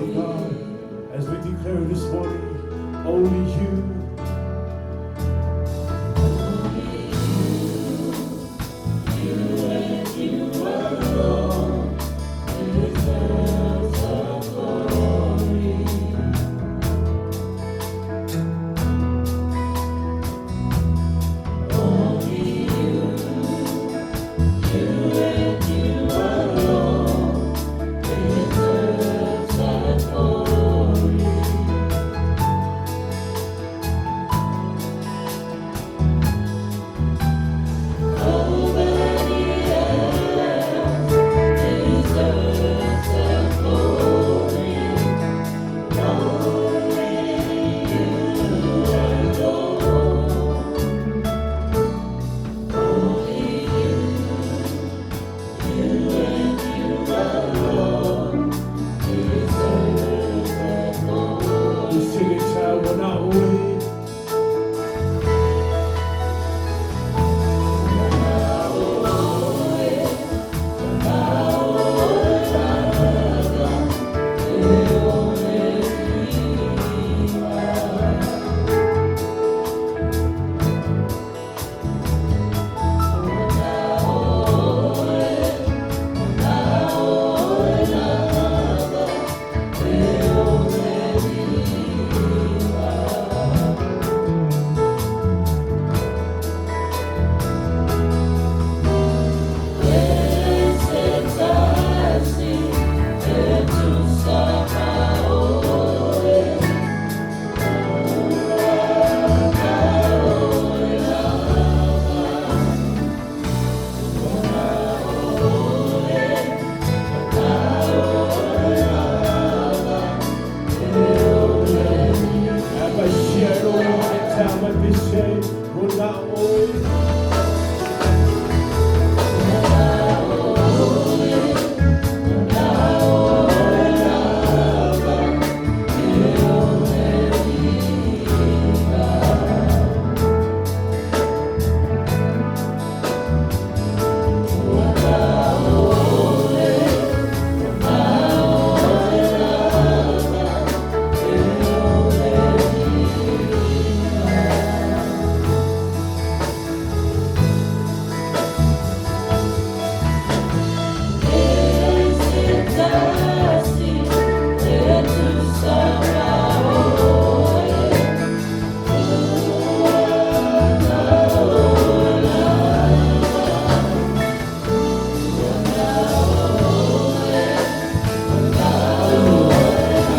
of God as we declare this morning, only you. We sing it, child, we're not worthy. Will not worry.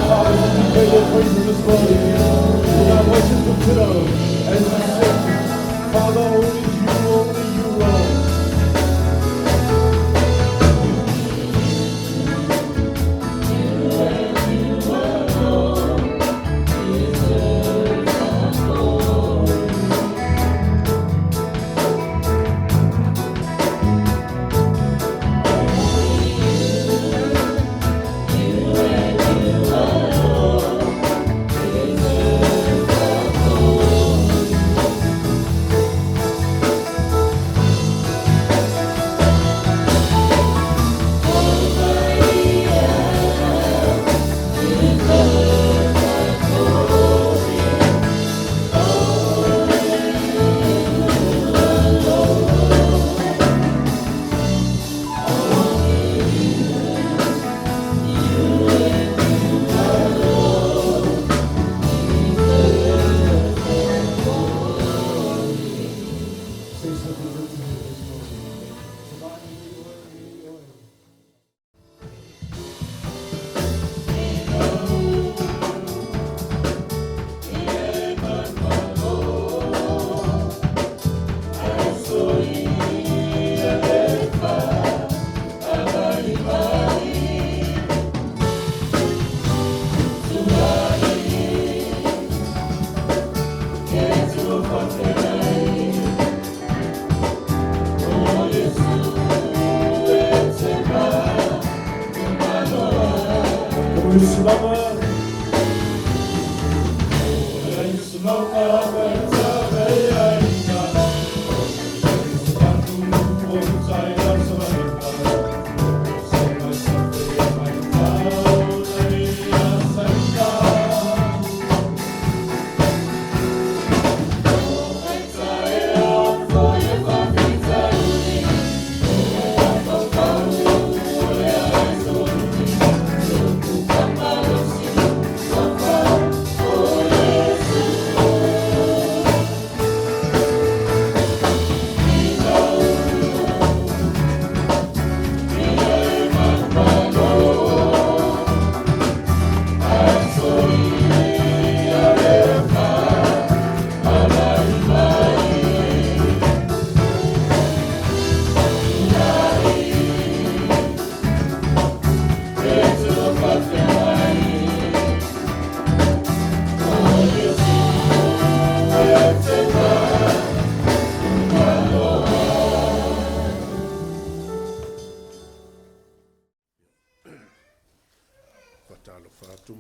Father, we declare your praises this morning. With our voices lifted up as we sing, Father, only you, Lord. Say something good to me this morning. Somebody, oil. Come on,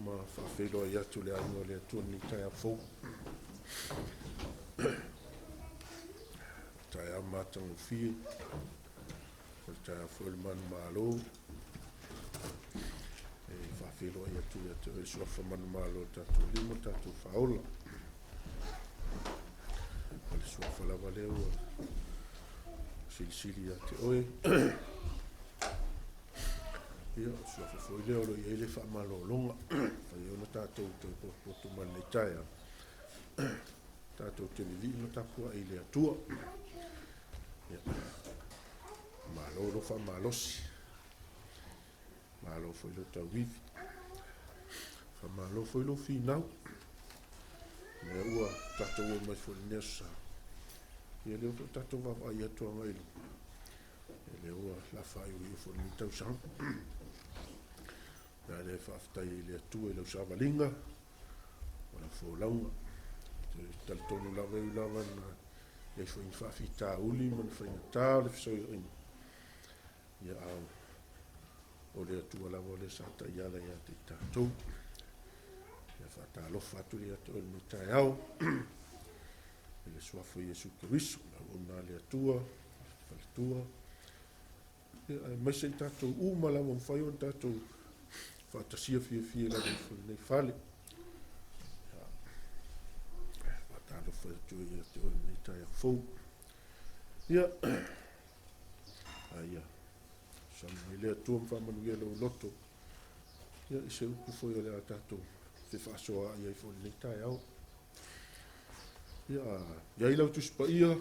ma faafeiloai atu i le aiga o le Atua i lenei taeao fou. Taeao matagofie, o le taeao foi o le manumalo. E faafeiloai atu ia te oe le suafa manumalo o le tatou Alii ma le tatou Faaola. O le suafa lava lea ua silisili ia te oe. Ia, o le suafa foi lea o lo o i ai le faamalologa. Mafai ai ona tatou toe potopoto mai lenei taeao, tatou te vivii ma tapuai i le Atua. Ia, malo lou faamalosi, malo foi lou tauivi, faamalo foi lou finau. Lea ua tatou oo mai foi i lenei aso Sa, ia lea foi ua tatou vaavaai atu agai i luma, ia lea ua o le a faaiuiu foi lenei tausaga. O le mea lea e faafetai ai i le Atua i lau savaliga ma lau folauga. Ou te talitonu lava e ui lava ina i ai foi ni faafitauli ma ni faigata o le fesoioaiga, ia a o le Atua lava o lea sa taiala ia te i tatou. Ia faatalofa atu ia te oe i lenei taeao i le suafa o Iesu Keriso, le auauna a le Atua, faletua, ia, aemaise i tatou uma lava ua mafai ona tatou faatasia fiafia i lalo ifo i lenei fale. Ia, faatalofa atu ia te oe i lenei taeao fou. Ia, aia, fesoasoani mai le Atua ma faamanuia lou loto, ia, i se upu foi o le a tatou fefaasoaai ai foi i lenei taeao. Ia, i ai lau Tusi Paia,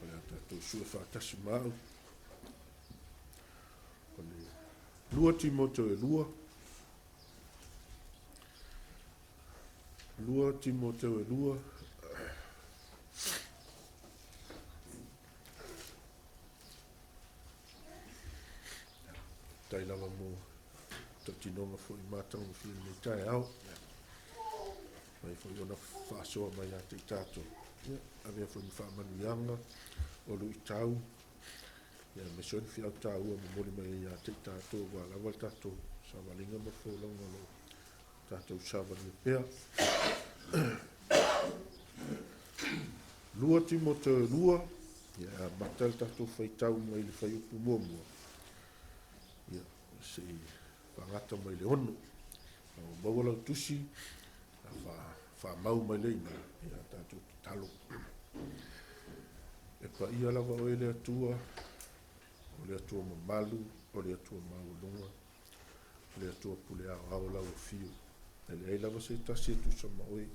o le a tatou sue faatasi ma au. O le 2 Timoteo e 2, 2 Timoteo e 2, Tai lava mo tautinoga foi matagofie i lenei taeao. Mai foi ona faasoa mai ia te i tatou. Ia, avea foi ma faamanuiaga o luitau, ia, aemaise o ni feau taua momoli mai ai ia te i tatou aua lava le tatou savaliga ma le folauga o lo o tatou savalia pea. 2 Timoteo e 2, ia, e amata le tatou faitau mai le fuaiupu muamua, ia, se i faagata mai le 6. A ua maua lau tusi, faamau mai le ina, ia tatou tatalo. E paia lava oe le Atua, o le Atua mamalu, o le Atua maualuga, o le Atua pule aoao lau afio. E leai lava se tasi e tusa ma oe.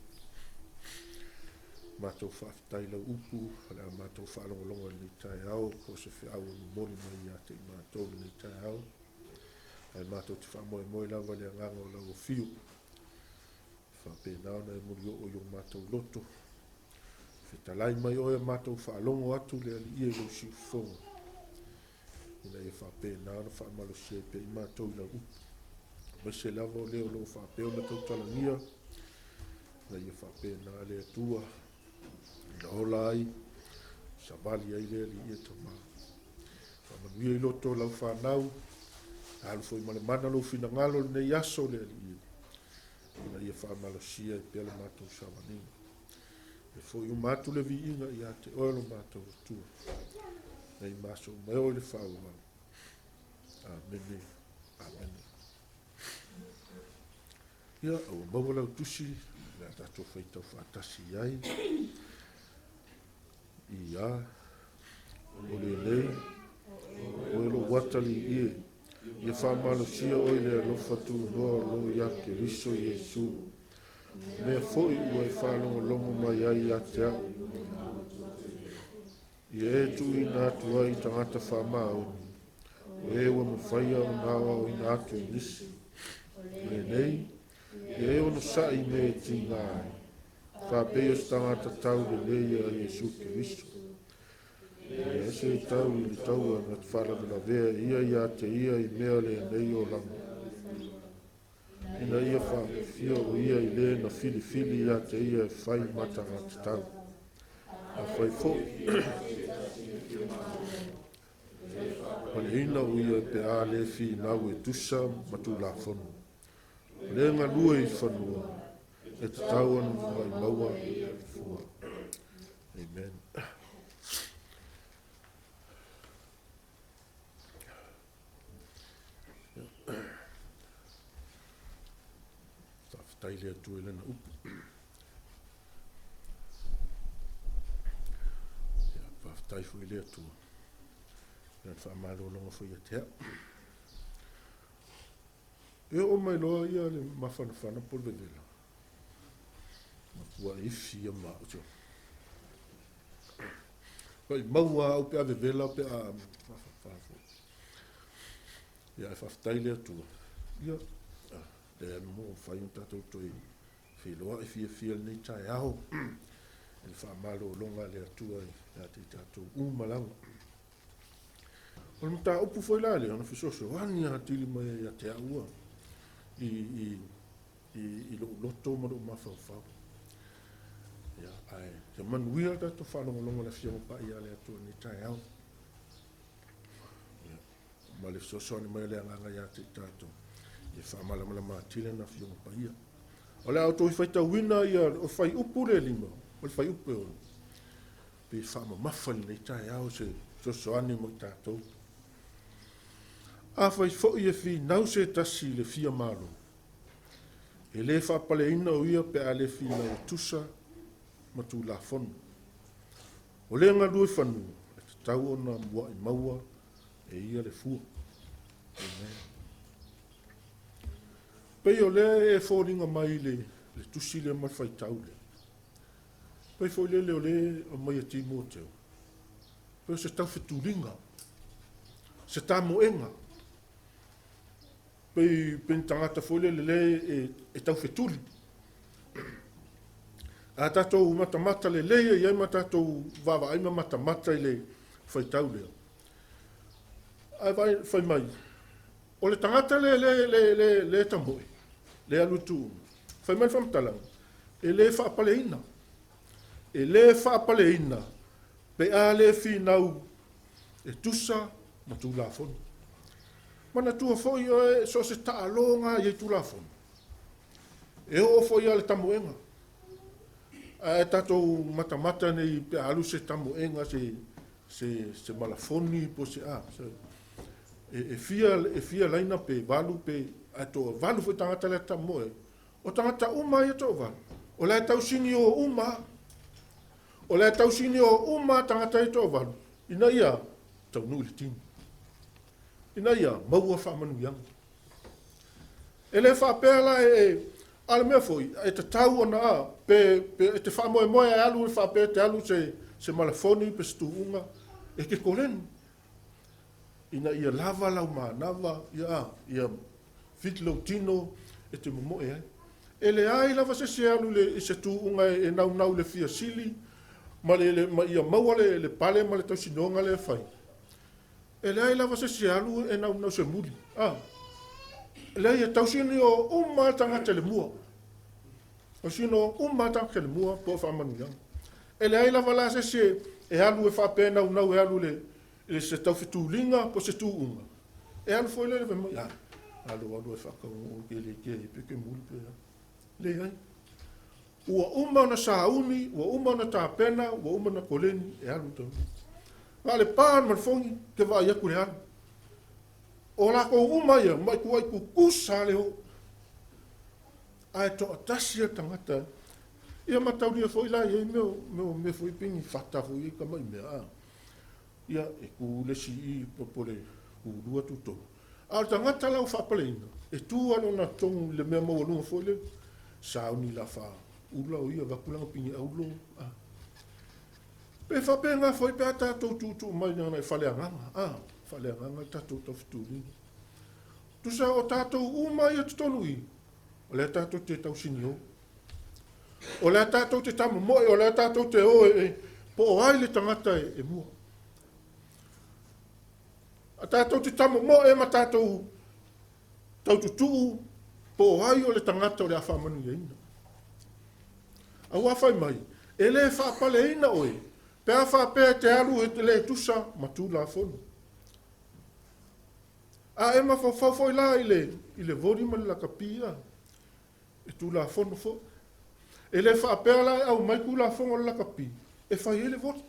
Matou faafetai lau upu, o le a matou faalogologo i lenei taeao, po o se feau e momoli mai ia te i matou i lenei taeao. Ae matou te faamoemoe lava i le agaga o lau afio, e faapena ona e mulioo i o matou loto. Fetalai mai oe a matou faalogo atu le Alii e i lou siufofoga, ina ia faapena ona faamalosia ai pea i matou i lau upu. Aemaise lava o le o lo o faapea ona tautalagia, ina ia faapena le Atua ina ola ai, savali ai le Alii e Tama. Faamanuia i loto o lau fanau, alu foi ma le mana lou finagalo lenei aso le Alii, ina ia faamalosia ai pea le matou savaliga. E foi uma atu le viiga ia te oe lo matou Atua, nei ma aso uma e oo i le faavavau. Amene, amene. Ia, ua maua lau tusi, le a tatou faitau faatasi i ai. Ia, o lenei, o e lou atalii e, ia faamalosia oe i le alofa tunoa o lo o ia Keriso Iesu. Mea foi ua e faalogologo mai ai ia te au, ia e tuuina atu ai i tagata faamaoni, o e ua mafaia ona aoaoina atu i nisi. O lenei, ia e onosai i mea e tiga ai, faapei o se tagata taulelei ia Iesu Keriso. E leai se tau i le taua na te faalavelavea e ia ia te ia i mea o lenei olaga, ina ia faapifia o ia i le na filifili ia te ia e fai ma tagata tau. Afai foi. faapaleina o ia pe a le finau e tusa ma Tulafono. O le galue i fanua, e tatau ona muai maua e ia le fua. Amen. Faafetai le Atua i lana upu. Ia, faafetai foi i le Atua. Lana faamalologa foi ia te au. E oo mai loa ia le mafanafana po o le vevela. Matua ifi ia ma au. Pai maua au pe a vevela pe a mafanafana foi. Ia, e faafetai le Atua. Ia, lea mo mafai ona tatou toe feiloai fiafia i lenei taeao i le faamalologa a le Atua ia te i tatou uma lava. O le mataupu foi la lea, ona fesoasoani atili mai ai ia te au i, i, i, i lou loto ma lou mafaufau. Ia, ae ia manuia le tatou faalogologo i le Afioga Paia a le Atua i lenei taeao. Ia, ma le fesoasoani mai o le Agaga ia te i tatou, ia faamalamalama atili Lana Afioga Paia. O le a outou faitauina ia o fuaiupu le 5, o le fuaiupu e 6, pe faamamafa i lenei taeao se fesoasoani mo i tatou. Afai foi e finau se tasi i le fia malo, e le faapaleina o ia pe a le finau e tusa ma Tulafono. O le galue fanua, e tatau ona muai maua e ia le fua. Amen. Pei o lea e foliga mai le, le tusi lea ma le faitau lea. Pei foi lele o lea aumai e Timoteo. Pei o se taufetuliga, se tamoega. Pei, pei ni tagata foi lele lea e, e taufetuli. A tatou matamata lelei ai ai ma tatou vaavaai ma matamata i le faitau lea. Ae vaai, fai mai, o le tagata le, le, le, le, le tamoe, le alu i tuuga, fai mai le faamatalaga, e le faapaleina. E le faapaleina pe a le finau e tusa ma Tulafono. Manatua foi oe so o se taaloga i ai Tulafono. E oo foi lava i le tamoega. Ae tatou matamata nei pe a alu se tamoega se se se malafoni po o se a se, e, e fia e fia laina pe valu pe ae toavalu foi tagata la e tamoe ai. O tagata uma ia toavalu, o la e tausinio uma o la e tausinio uma tagata ia toavalu ina ia taunuu i le tini, ina ia maua faamanuiaga. E le faapea la e, a o le mea foi, e tatau ona a, pe, pe e te faamoemoe e alu e faapea e te alu se, se malafoni pe se tuuga, e te koleni. Ina ia lava lau manava, ia a, ia fit lou tino e te momoe ai. E leai lava se isi e alu i le, i se tuuga e, e naunau i le fia sili, ma le, le, ma ia maua le, le pale ma le tausinoga lea e fai. E leai lava se isi e alu e naunau se muli. A. Leai, e tausinio uma lava tagata i le mua. Tausinio uma lava tagata i le mua po o faamanuiaga. E leai lava la se isi e alu e faapea e naunau e alu i le, i se taufetuliga po o se tuuga. E alu foi lele fai mai, a, alu alu e faataunuu ke le ke pe ke muli pe a. Leai. Ua uma ona sauni, ua uma ona tapena, ua uma ona koleni e alu i taunuu. Na o le pa ma le fogi ke vaai atu i le alu. O latou uma ia, mai tuai tutusa le oo. Ae toatasi le tagata. Ia mataulia foi la i ai mea, mea, mea foi pei ni fata foi ia tamai mea. A. Ia, e tu le isi i po le tu lua tu tolu. A o le tagata la ua faapaleina, e tu lava lona totonu i le mea maualuga foi lele, sauni la faaula o ia, avatu lana pine aulo. A. Pe faapena foi pe a tatou tuutuu mai i faleagaga, a, faleagaga le tatou taufetuliga. Tusa o tatou uma ia totonu i, o lea tatou te tausinio. O lea tatou te tamomoe, o lea tatou te o e, e po o ai le tagata e, e mua. A tatou te tamomoe ma tatou taututuu po o ai o le tagata o le a faamanuiaina. Aua fai mai, e le faapaleina oe pe a faapea e te alu e te le tusa ma Tulafono. A e mafaufau foi la i le, i le voli ma le lakapi, a, e tulafono foi. E le faapea la e aumai tulafono o le lakapi e fai ai le voli.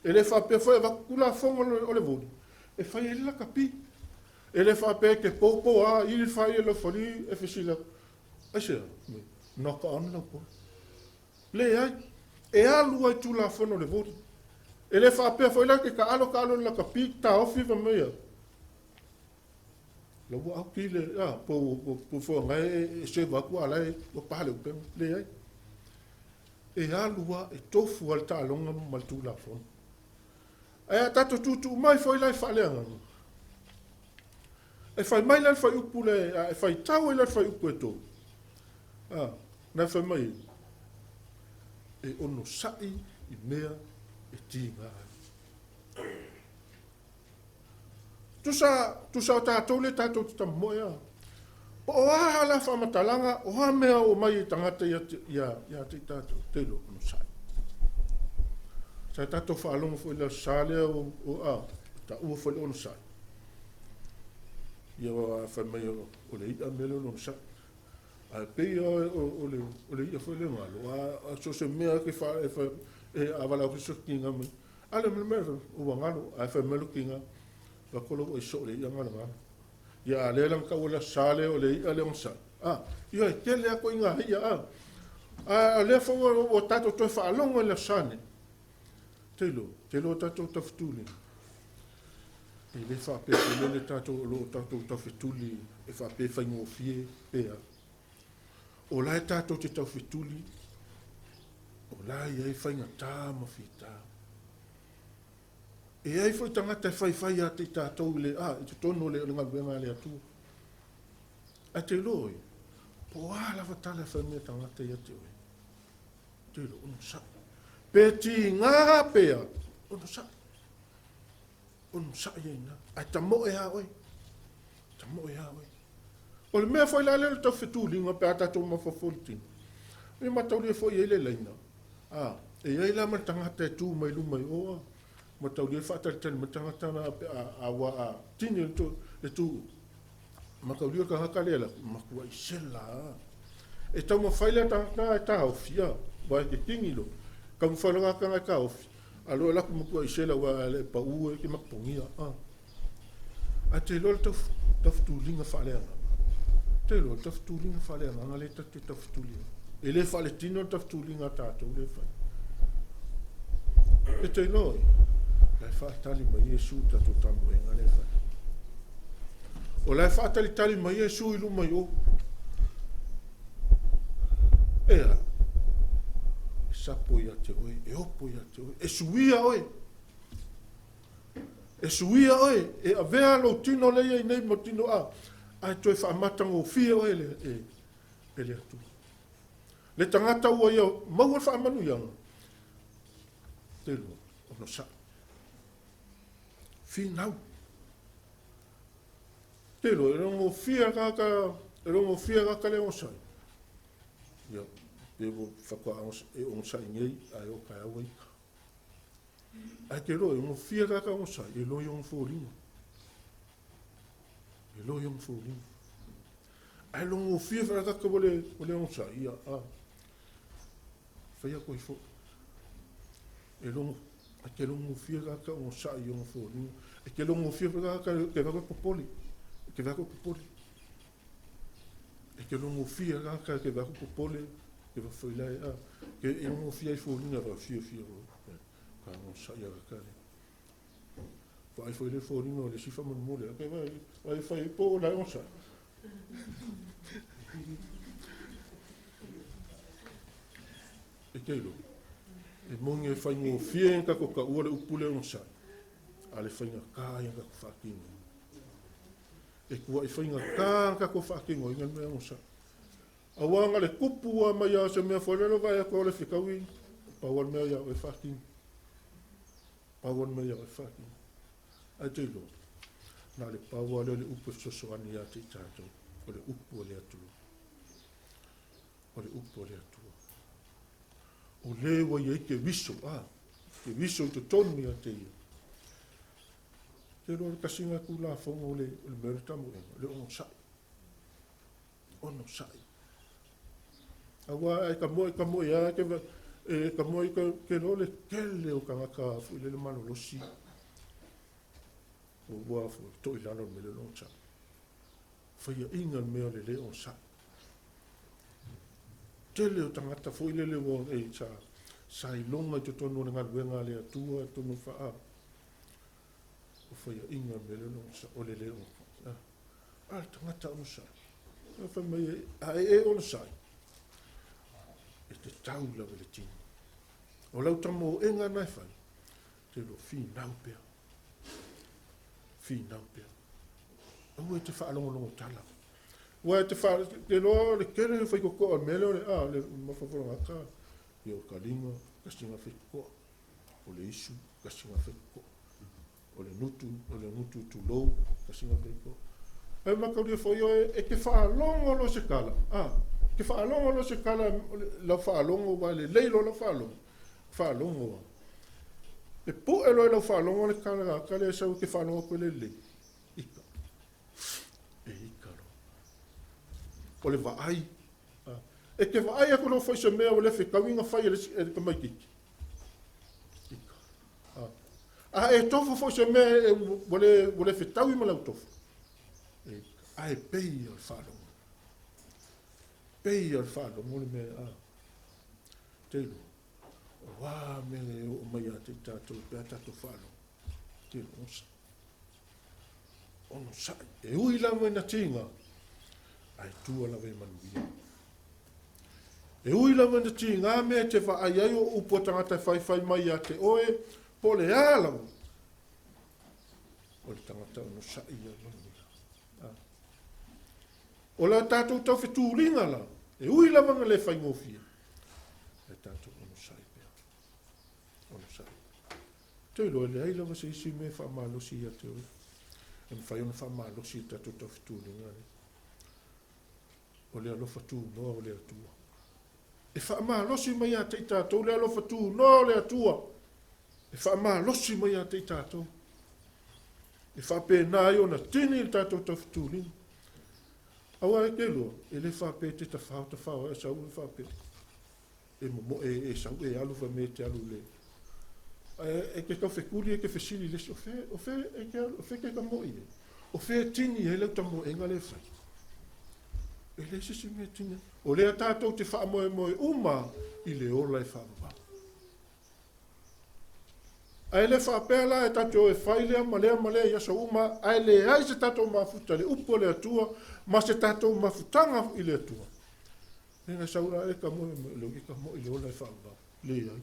E le faapea foi e avatu tulafono o le voli e fai ai le lakapi. E le faapea e te po po a i le fai e lau fali e fesili atu, aisea? Knock on lau po. Leai, e alu lava i Tulafono o le voli. E le faapea foi la e te taalo taalo i le lakapi taofi fai mai a la ua auki le a po po foi na e serve atu a la e ua pa le upega. Leai. E alu lava e tofu lava le taaloga ma le Tulafono. Ae a tatou tuutuu mai foi la i faaleagaga, e fai mai la le fuaiupu le, a e faitau ai la le fuaiupu e 3, a, na e fai mai ai, e onosai i mea e tiga ai. Tusa, tusa o tatou lea tatou te tamomoe a. Po o a la faamatalaga, o a mea o mai e tagata ia, ia, ia te i tatou, te iloa, onosai. Sa tatou faalogo foi i le aso Sa lea o, o a, taua foi le onosai. Ia fai mai o le i'a mea lea o le onosai. Ae pei o, o, o, le, o le i'a foi lea galo, a, a so se mea ke fa, e fa, e a vala o se kinga mai. A le mea ua galo, ae fai mai le kinga, va kolo ua i so le i'a galo galo. Ia a lea la na taua le aso Sa lea o le i'a lea onosai. A, ia e tele lava ituaiga i'a a. A o lea foi ua, ua tatou toe faalogo i le aso Sa nei. Te iloa, te iloa tatou taufetuli. E le faapea foi lele tatou o lo o tatou taufetuli e faapea e faigofie pe a. O la e tatou te taufetuli, o la e i ai faigata ma fita. E i ai foi tagata e faifai ia te i tatou i le, a, i totonu o le, o le galuega a le Atua. Ae te iloa oi, po o a lava tala e fai mai a tagata ia te oe, te iloa, onosai. Pe tiga pe a, onosai. Onosai ai ina. Ae tamoe lava oe. Tamoe lava oe. O le mea foi la lea o le taufetuliga pe a tatou mafaufau i le tino, e mataulia foi e i ai le laina. A, e i ai la ma le tagata e tu mai luma i o, a, mataulia e faatalitali mai le tagata la pe a, a ua a tini le tu, le tu, mataulia le tagata lea la, matuai sela a. E taumafai le tagata e taofi, a, aua e te tini loa. Taumafai le tagata e taofi, a loa e alu atu matuai sela aua e le pau e te matapogia, a. Ae te iloa le taufutuliga faaleagaga. Te iloa le taufutuliga faaleagaga lea tatou te taufetuli ai. E le faaletino le taufutuliga a tatou lea e fai. E te iloa oi, la e faatali mai Iesu i tatou tamoega lea e fai. O la e faatalitali mai Iesu i luma i o. E a, e sapo ia te oe, e opo ia te oe, e suia oe. E suia oe, e avea lou tino lea i ai nei ma tino a, ae toe faamatagofie oe e le, e, e le Atua. Le tagata ua ia maua le faamanuiaga, te lua, onosai. Finau. Te lua, e rongofia kaka, e rongofia kaka le onosai. Ia, pe ua faatoa e onosai nei, ae o taeao ua ita. Ae te iloa, e gofie la ka onosai, e iloa i ona foliga. E iloa i ona foliga. Ae lo gofie wharakaka o le, o le onosai, ia, a. Whai ako i fo. E lo, e te lo gofie la ka onosai i ona foliga. E te lo gofie wharakaka ke wako popoli. E ke wako popoli. E ke lo gofie la ka ke wako popoli. Ke wako i lai, a. Ke e gofie ai foliga wha fia fia. Ka onosai a ka le. Vaai foi le foliga o le isi faamolemole. Okay, vai, vai fai po o la onosai. E te iloa. E moni e faigofie i tatou taua le upu lea onosai, a le faigata ia tatou faatinoina. E tuai faigata na tatou faatinoina le mea onosai. Aua na le tupu lava mai lava o se mea foi lele vaai atu o le fetaui, pau lava le mea ia oe faatino. Pau lava le mea ia oe faatino. Ae te iloa, na o le pau lava lea o le upu e fesoasoani ia te i tatou, o le upu a le Atua. O le upu a le Atua. O le ua i ai Keriso, a, Keriso i totonu ia te ia. Te iloa o le tasi lena Tulafono o le mea o le tamoega, o le onosai. Onosai. Aua a e tamoe tamoe lava e te e tamoe te iloa o le tele o tagata foi lele malolosi ua foi toilalo i le mea lea o le onosai. Faiaina i le mea o le le onosai. Tele o tagata foi lele ua e sa sa iloga i totonu o le galuega a le Atua totonu o faa o faiaina i le mea lea o le onosai, o le le onosai. A le tagata onosai, fai mai a e e onosai, e te tau lava i le tini. O lau tamoega na e fai, te lo finau pea. Finau pea. Aua e te faalogologo tala. Ua e te fa, te loa o le tele o faitotoa o le mea lea o le, a, le mafaufalogata, ia o taliga, tasi na faitotoa. O le isu, tasi na faitotoa. O le gutu, o le gutu tulou, tasi na faitotoa. Ae mataulia foi oe, e te faalogo loa se tala, a, e te faalogo loa se tala, lau faalogo ua lelei loa lau faalogo, faalogo lava. E pue loa i lau faalogo le tala a lea e sau e te faalogo atu e le lelei, ika. E ika loa. O le vaai, a, e te vaai atu loa foi i se mea ua le fetaui na fai e le, e le tamaitiiti, ika. A, a e tofu foi i se mea e, ua le, ua le fetaui ma lau tofu, e ika. Ae pei o le faalogo. Pei o le faalogo le mea, a, te iloa. O a mea e oo mai ia te i tatou pe a tatou faalogo, te iloa, onosai. Onosai. E ui lava ina tiga, ae tua lava i manuia. E ui lava ina tiga mea e te vaai ai o upu a tagata e faifai mai ia te oe, po o le a lava, o le tagata onosai ia manuia. A. O la tatou taufetuliga la, e ui lava ina le faigofie, ae tatou onosai pea. Onosai. Te iloa, e leai lava se isi mea e faamalosi ia te oe. E mafai ona faamalosi i le tatou taufetuliga lea. O le alofa tunoa o le Atua. E faamalosi mai ia te i tatou le alofa tunoa o le Atua. E faamalosi mai ia te i tatou. E faapena ai ona tini le tatou taufetuliga. Aua e te iloa, e le faapea e te tafao tafao ai sau e faapea e momoe e sau e alu fai mai e te alu i le ae e te taufetuli e te fesili i le isi, o fea, o fea e te alu, o fea e te tamoe i ai? O fea e tini ai lau tamoega lea e fai? E leai se isi mea e tini ai. O lea tatou te faamoemoe uma i le ola e faavavau. Ae le faapea la e tatou te o e fai lea ma lea ma lea i aso uma, ae leai se tatou mafuta i le upu a le Atua ma se tatou mafutaga i le Atua. Lea na sau la e ka moe le e ka moe le ola e faavavau. Leai.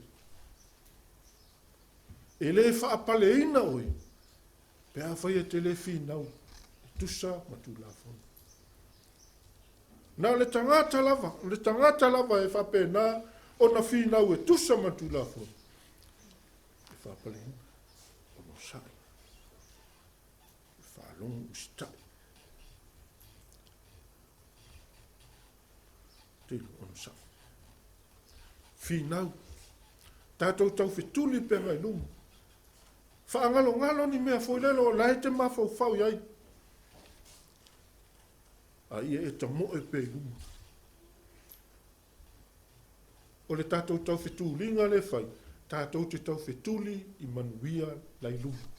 E le faapaleina oe pe afai e te le finau e tusa ma Tulafono. Na o le tagata lava, o le tagata lava e faapena ona finau e tusa ma le Tulafono, e faapaleina, onosai, e faalogo usitai. Tino, onosai. Finau. Tatou taufetuli pe agai luma. Faagalogalo ni mea foi lele o la e te mafaufau i ai. A ia e tamoe pea i luma. O le tatou taufetuliga lea e fai, tatou te taufetuli i manuia la i luma.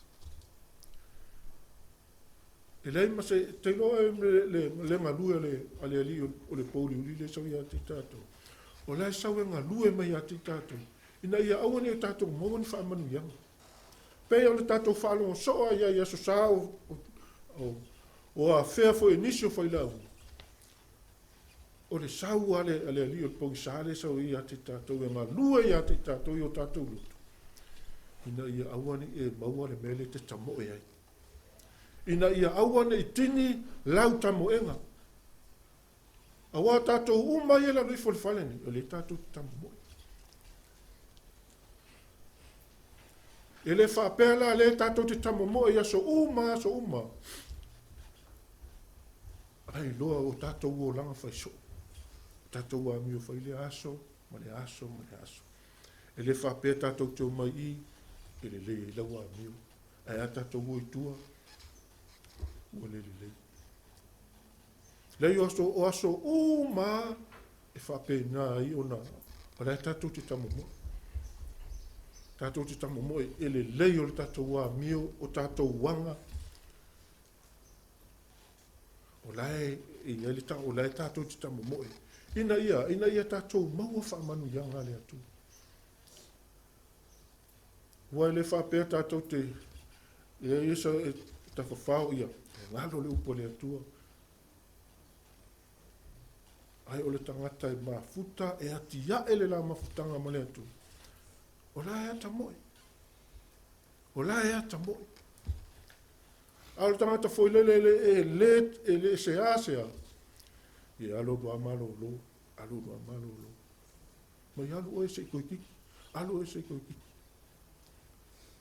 E leai ma se, te iloa e le, le, le galue a le, a le alii o le pouliuli lea e sau ia te i tatou. O la e sau e galue mai ia te i tatou, ina ia aua ne i o tatou maua ni faamanuiaga. Pei o le tatou faalogo soo ai i Aso Sa o, o, o afea foi e nisi o failauga, o le sau a le, a le alii o le pogisa lea e sau ai ia te i tatou, e galue ia te i tatou i o tatou loto, ina ia aua ne i e maua le mea lea e te tamoe ai. Ina ia aua ne i tini lau tamoega. Aua o tatou uma ia e lalo ifo i le fale nei, o lea tatou te tamomoe. E le faapea la lea tatou te tamomoe i aso uma, aso uma. Ae iloa o tatou olaga fai soo. O tatou amio fai lea aso, ma le aso, ma le aso. E le faapea tatou te omai i, e lelei ai lau amio. Ae a tatou o i tua, Ua le lelei. Leai o aso, o aso uma lava e faapena ai ona o la e tatou te tamomoe. Tatou te tamomoe e lelei o le tatou amio, o tatou aga, o la e i ai le o la e tatou te tamomoe ina ia, ina ia tatou maua faamanuiaga a le Atua. Aua e le faapea tatou te e i ai e tafafao ia, e galo le upu a le Atua. Ae o le tagata e mafuta, e atiae le la mafutaga ma le Atua, o la e atamoe. O la e atamoe. A o le tagata foi lele e le, e le, e le seā seā, ia alu alu lava malolo, alu alu lava malolo. Mai alu oe se i toe kiki, alu oe se i toe kiki.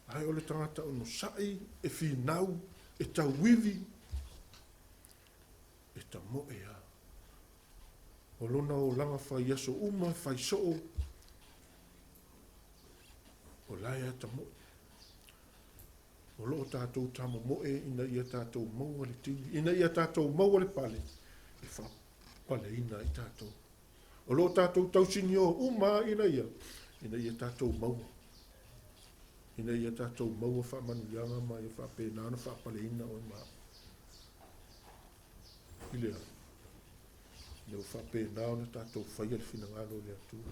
Ae o le tagata onosai, e finau, e tauivi, e tamoe lava. O lona olaga fai aso uma, fai soo, o la e atamoe. O lo o tatou tamomoe ina ia tatou maua le tini, ina ia tatou maua le pale e faapaleina ai tatou. O lo o tatou tausinio uma lava ina ia, ina ia tatou maua, ina ia tatou maua faamanuiaga ma ia faapena ona faapaleina oe ma au. I le a? Ina ua faapena ona tatou faia le finagalo o le Atua.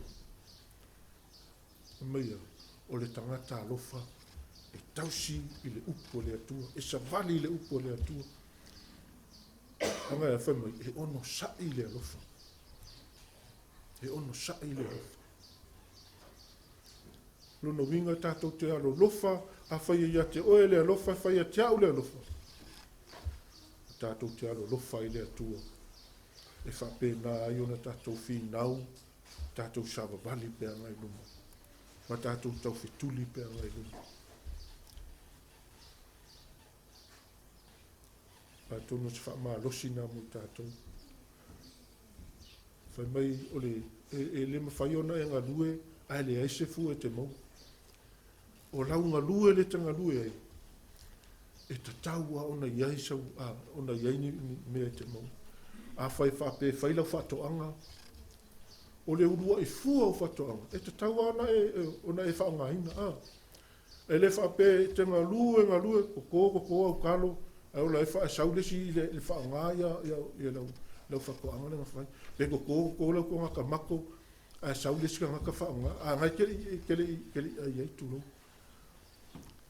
Fai mai a, o le tagata alofa e tausi i le upu a le Atua, e savali i le upu a le Atua. Leaga fai mai, e onosai le alofa. E onosai le alofa. Lona uiga tatou te alolofa, afai e ia te oe le alofa, e fai ia te au le alofa. Tatou te alolofa i le Atua. E faapena ai ona tatou finau, tatou savavali pe agai i luma, ma tatou taufetuli pe agai i luma. Atonu o se faamalosi lena mo i tatou. Fai mai o le, e, e le mafai ona e galue ae leai se fua e te maua. O lau galue lea e te galue ai, e tatau lava ona i ai sau, a, ona i ai ni, ni mea e te maua. Afai faapea e fai lau faatoaga, o le uluai fua o faatoaga, e tatau lava ona e, ona e faaaogaina. A. E le faapea e te galue, galue, toto, toto au talo, ae ola ai faasau le isi i le faaaoga ia, ia, ia lau, lau faatoaga lea na fai. Pe toto, toto lau toga tamato, ae sau le isi tagata faaaoga, a na e te le i, te le i, te le i ai ai, tulou.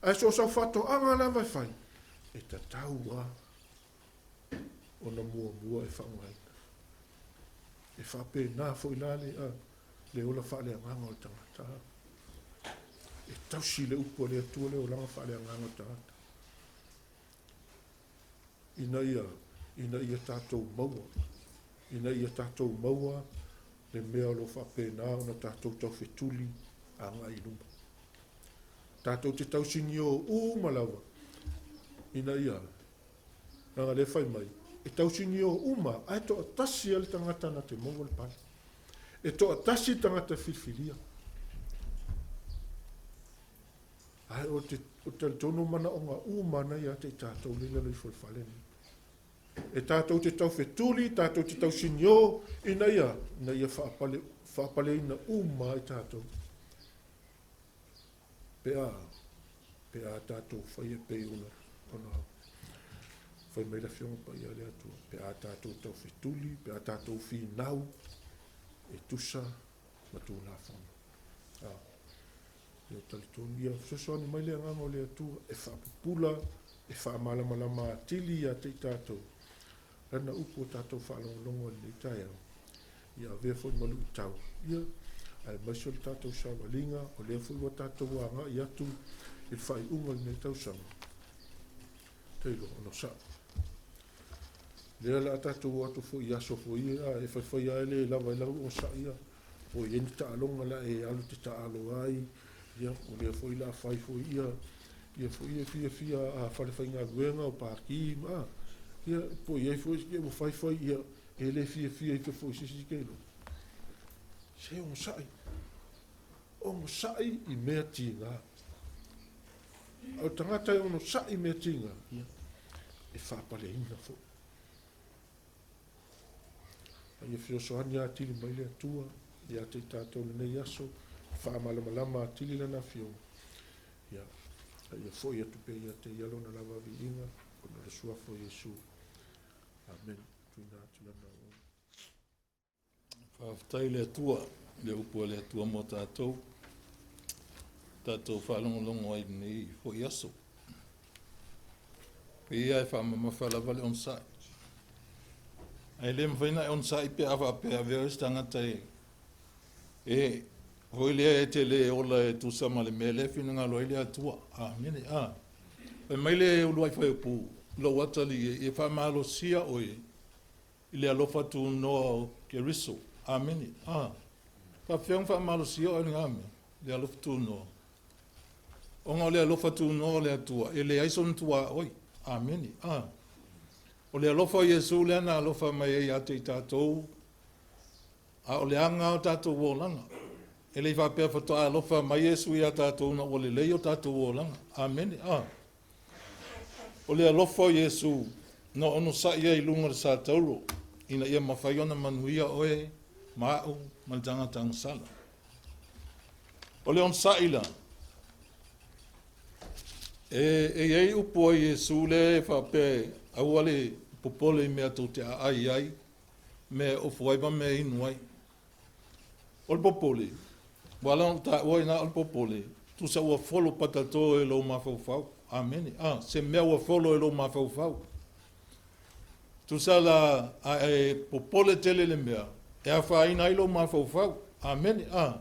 Ae so o sau faatoaga lava e fai, e tatau lava ona muamua e faaaogaina. E faapena foi la le, a, le ola faaleagaga o le tagata. E tausi le upu a le Atua le olaga faaleagaga o le tagata. Ina ia, ina ia tatou maua, ina ia tatou maua le mea o lo o faapena ona tatou taufetuli agai i luma. Tatou te tausinio uma lava, ina ia, leaga lea fai mai, e tausinio uma, ae toatasi lava le tagata na te maua le pale. E toatasi le tagata e filifilia. Ae o te, o te talitonu manaoga uma na ia te i tatou le lalo ifo i le fale nei. E tatou te taufetuli, tatou te tausinio, ina ia, ina ia faapale, faapaleina uma ai tatou. Pe a, pe a tatou faia pei ona, ona fai mai le Afioga Paia a le Atua, pe a tatou taufetuli, pe a tatou finau, e tusa ma Tulafono. A, ia talitonu, ia fesoasoani mai le Agaga o le Atua e faapupula, e faamalamalama atili ia te i tatou, Lana upu ua tatou faalogologo i lenei taeao, ia avea foi ma luitau, ia, aemaise o le tatou savaliga, o lea foi ua tatou agai atu i le faaiuga o lenei tausaga. Tailo, onosai. Lea o le a tatou o atu foi i aso foi ia, e faifai lava e le lava ai lau onosai, ia, po i ai ni taaloga o le a e alu e te taalo ai, ia, o lea foi o le a fai foi ia, ia foi ia fiafia a falefaigaluega o paki ma, a, ia, po i ai foi ua fai fai, ia, e le fiafia ifo foi i se isi kelo. Se onosai. Onosai i mea tiga. O le tagata e onosai i mea tiga, ia, e faapaleina foi. A ia fesoasoani atili mai le Atua ia te i tatou i lenei aso, faamalamalama atili Lana Afioga, ia, a ia foi atu pea ia te Ia Lona lava viiga, ona o le Suafa o Iesu. Amene. Tuuina atu Lana auauna. Faafetai i le Atua, i le upu a le Atua mo tatou, tatou faalogologo ai i lenei foi aso. Pei lava e faamamafa lava le onosai. Ae le mafai ona e onosai pe a faapea e avea oe se tagata e, e foi lea e te le ola e tusa ma le mea lea e finagalo ai le Atua. Amene. A. Fai mai le uluai fuaiupu, lou atalii e, ia faamalosia oe i le alofa tunoa o Keriso. Amene. A. Faapefea ona faamalosia oe i lena mea, le alofa tunoa? Ona o le alofa tunoa o le Atua, e leai sona tuaoi. Amene. A. O le alofa o Iesu lea na alofa mai ai ia te i tatou, a o le aga o tatou olaga. E le i faapea faatoa alofa mai Iesu ia tatou ina ua lelei o tatou olaga. Amene. A. O le alofa o Iesu na onosai ai i luga o le satauro ina ia mafai ona manuia oe ma a'u ma le tagata agasala. O le onosai la, e, e i ai upu a Iesu lea e faapea aua le popole i mea tou te aai ai, mea e ofo ai ma mea e inu ai. O le popole, ua ala ona taua i ina o le popole, tusa ua folo patato e lou mafaufau. Amene. A, se mea ua folo e lou mafaufau. Tusa la a e popole tele le mea, e afaina ai lou mafaufau. Amene. A,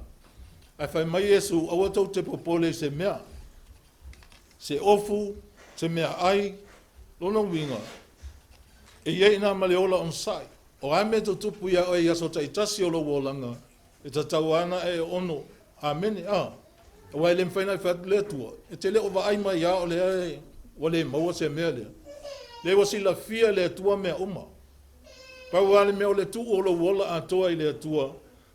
ae fai mai Iesu, aua tou te popole i se mea, se ofu, se mea ai, lona uiga, e i ai i ina ma le ola onosai. O a mea e tutupu iā oe i aso taitasi o lou olaga, e tatau lava ona e ono. Amene. A, aua e le mafai ona e fai atu le Atua, e te le o vaai mai lava o lea e, ua le maua se mea lea. Lea ua silafia e le Atua mea uma. Pau lava le mea o le tuu o lou ola atoa i le Atua,